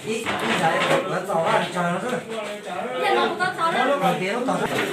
Ib, ib xaiv lawv txaus lawm tsawg no xwb. Ib, no kuv tau txaus lawm. Ib, no kuv tau txaus lawm.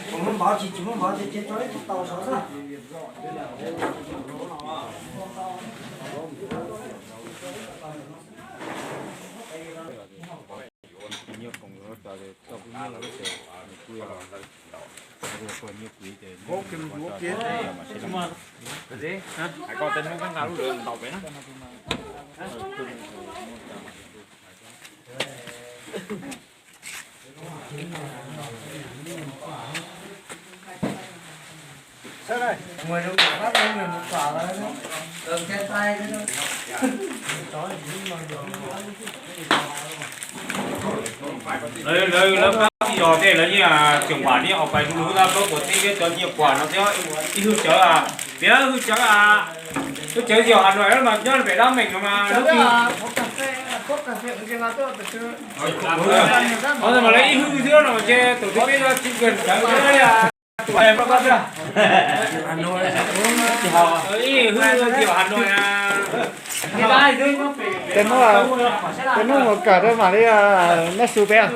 Tsis muaj npov, tsis, tsis muaj npov ces cia tso ib tug tau saud xwb. Lawv, lawv, lawv pab tij los tej lawv yeej tseem vam thiab, hauv pais lub lub tab plaub tuam teb thiab cov nyiaj kuam no thiab ib hwj cawv, piav hwj cawv, hwj cawv yog Hà Nội mas nyob pem dab meem no mas lub twg. Qhov mas lawv ib hwj xwb no ces tus twg peb tsis kawg cawv thiab. Ib hwj yog Hà Nội na. Tej hnub, tej hnub mus kawm rau mam li noj su peb.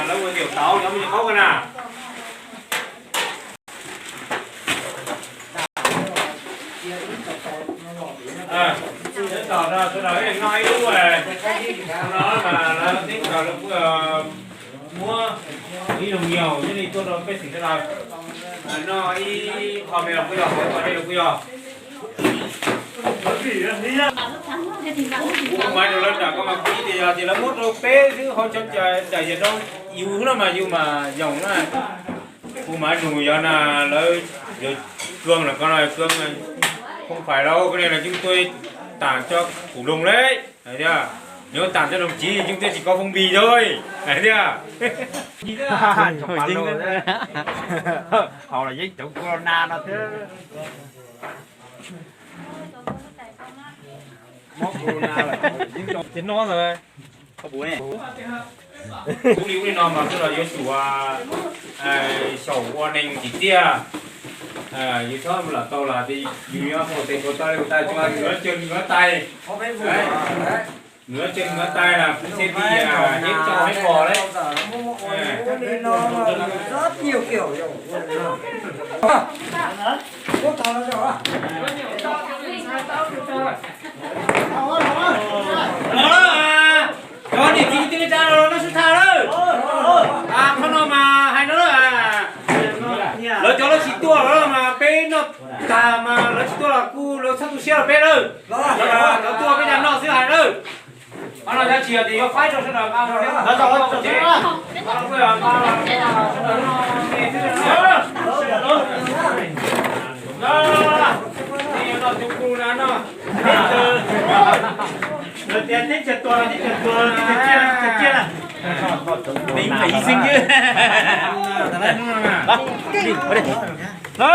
Lawv ua diaum tauv cov me nyuam qaub na. Tab tom no sawv daws noj ib lub no mas lawv teb chaws lawv kuj muab ib lub nyuag thiaj li tuaj rau peb xeem sawv daws noj ib qho me los kuj yog, qho me los kuj yog. Kuv mas rau lawv nram koj mas kuv ib tias yog tias lawv muab rau peb xwb hauv cov cai yam no yus no mas yus mas yoos na. Kuv mas nug yog na lawv yuav kawm los koj no kawm không phải đâu, cái này là chúng tôi tặng cho cụ Lùng đấy, hais tias nếu tặng cho đồng chí thì chúng tôi chỉ có phong bì thôi, hais tias. Hauv los yeej cov corona no thiab. Ces no ntawd. Ub li ub li no mas xwb los yuav tsum xyaum ua neeg tsim txiaj. Yus txhob lam tau las tias yus nyob hauv tes ua tau li ua tais tsuas nws yuav cog nws yuav tais. Nws yuav cog nws yuav tais las kuv thiaj li heev tau heev pom lawm. Cov niam txiv kwv tij neej tsa los noj sib tham lawm. Qhov no mas hais no lawm, lawv cov lawv tsis tuaj lawm mas peb noj tag mas lawv tsis tuaj los kuj lawv txhob tu siab rau peb lawm. Lawv tuaj peb cov noj xwb hais lawm. Qhov no yog tsis yog tias yuav faib rau sawv daws nqa los thiab. Lawv tias teb chaws tuag los teb chaws tuag, teb chaws ciaj, teb chaws ciaj na.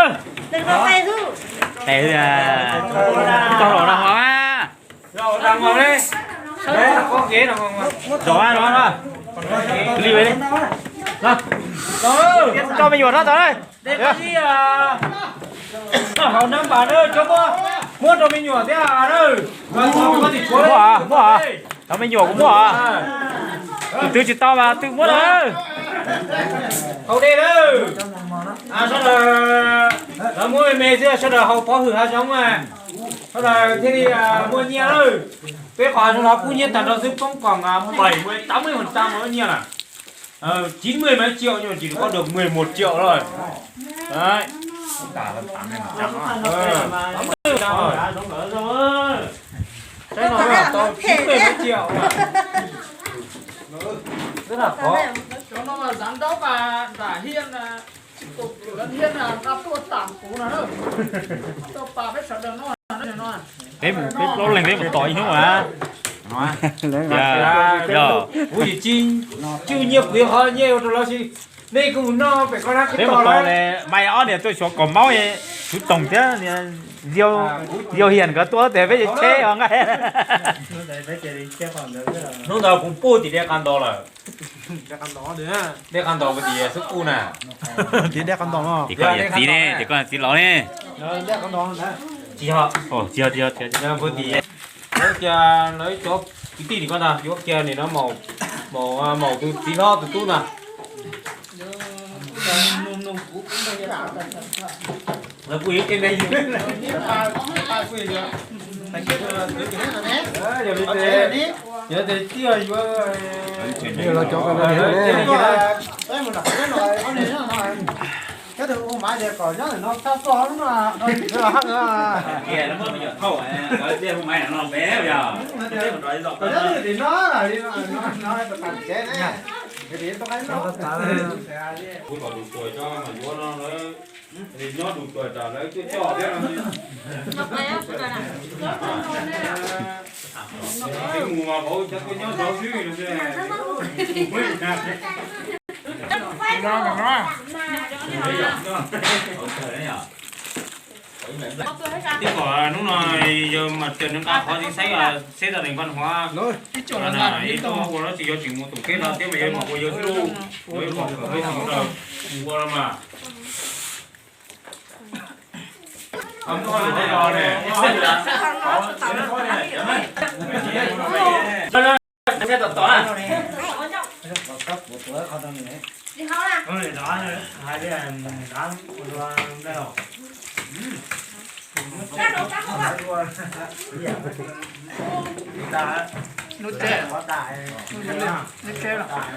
Tes tau los na. Zov no, zov no. Li ve. Coj me nyuam no tau lawm. Hauv nab npam na, cov muab, muab rau me nyuam thiab na. Muab, muab, cov me nyuam kuv muab. Tus twg tsis tau mas twg muab na. Hauv dej na. Sawv daws, lawv muab me me xwb, sawv daws haus pov hwm hav zoov, sawv daws thiaj li muaj nyiaj lawm. Peb qhov hav zoov no kub nyiab tag nrho xwb, poob koom bảy mươi tám mươi phần trăm lawm nyiaj lawm. Chín mươi mấy triệu nhưng mà chỉ có được mười một triệu thôi. Đấy. Tám mươi phần trăm rồi. Cái này là tao chín mươi mấy triệu mà. Rất là khó. Giám đốc bà Hiên, Hiên là tuaj tạm phủ nào đó. Cho bà với sawv daws nó. Peb mus, peb plaub leeg peb mus tos ib hnub a. Kuv tsis, tsis nyiaj kuv qhov nyiaj ua rau lawv si. Nej kuj mus noj pem koj na, peb mus tos maiv ob niam tuaj xyuas kaus maub, Suv Toom thiab Yauj Hiam nkawd tuaj tes peb tsheb os nqaij. Hnub ntawd kuv puj tim dej Qas Ntos lawm. Dej Qas Ntos puag tim xub kuj na. Tim dej Qas Ntos no. Tim koj yawm txiv ne, tim koj txiv laus ne. Tsis yog, tsis yog, tsis yog. Puag tim lawv cia, lawv cov kwv tij tim koj ntag, yuav kiag nim no maum, maum tus txiv hlob tus tub ntag. Lawv kuj yog tej me, yog li ces, yog li ces tij yuav, los cov Kuv kom tus tuas coj mas yuav no lawv, nyob tus tuas tas lawv cuaj coj thiab no. Mus mas vauv cov tuaj nyob zov xwb no. Tib kom hnub no yog mas tseem nqa qhov tsis xaib, xeb tau nws npaj huav. Ib tug ua no tsis yog tseem mus tom teb no thiab mas yog mus ua yog xwb lauj, ua yog kom kom peb tsis mus ua no mas. Lub tsheb, lub tsheb los.